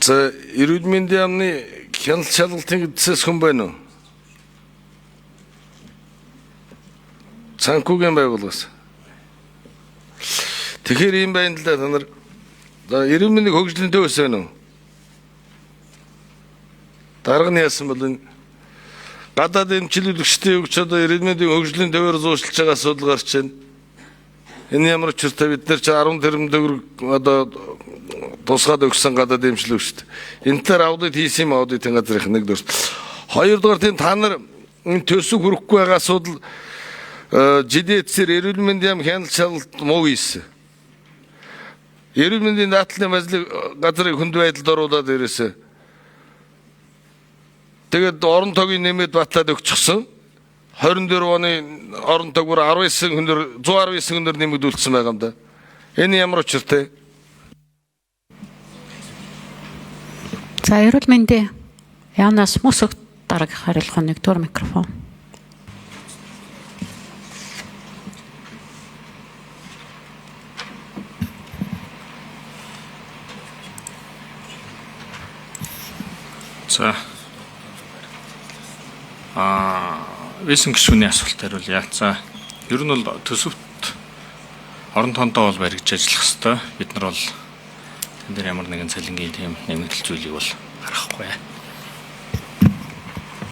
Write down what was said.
За, эрүүл мэндийн яамны хяналт шалгалтын эдсээс хүн байна уу? Санхүүгийн байгууллагаас. Тэгэхээр ийм байна л да, та нар. За, эрүүл мэндийн хөгжлийн төвөөс байна уу? Дарга нь яасан бол энэ гадаад эмчилүүлэгчдийн өгч одоо эрүүл мэндийн хөгжлийн төвөөр зуушлж байгаа асуудал гарч байна. Энэ ямар учиртай бид нар чи 10 тэрбум төгрөг одоо тусгаад өгсөн гадаад эмчилүүлэгчд. Энэ дээр аудит хийсэн юм, аудитын газрын нэгдүгээр. Хоёрдугаар, тийм, та нар энэ төсөв хүрэхгүй байгаа асуудал ЖДЭЦ-ээр эрүүл мэндийн яам хяналт шалгалт муу хийсэн. Эрүүл мэндийн даатгалын газрыг хүнд байдалд оруулаад ирээсэ. Тэгээд орон тогийг нэмээд батлаад өгчихсөн. 24 оны орон тог бүр 19 хүнээр 119 хүнээр нэмэгдүүлсэн байгаа юм да. Энэ ямар учиртай? За, эрүүл мэндийн яамнаас Мөсөх дарга хариулах нь нэгдүгээр микрофон. За. Вэсэн гишүүний асуулт хариулъя. За, ер нь бол төсөвт орон тоондоо бол баригдж ажиллах хэвээр. Бид нар бол тэн дээр ямар нэгэн цалингийн тийм нэмэгдэл зүйлийг бол гаргахгүй.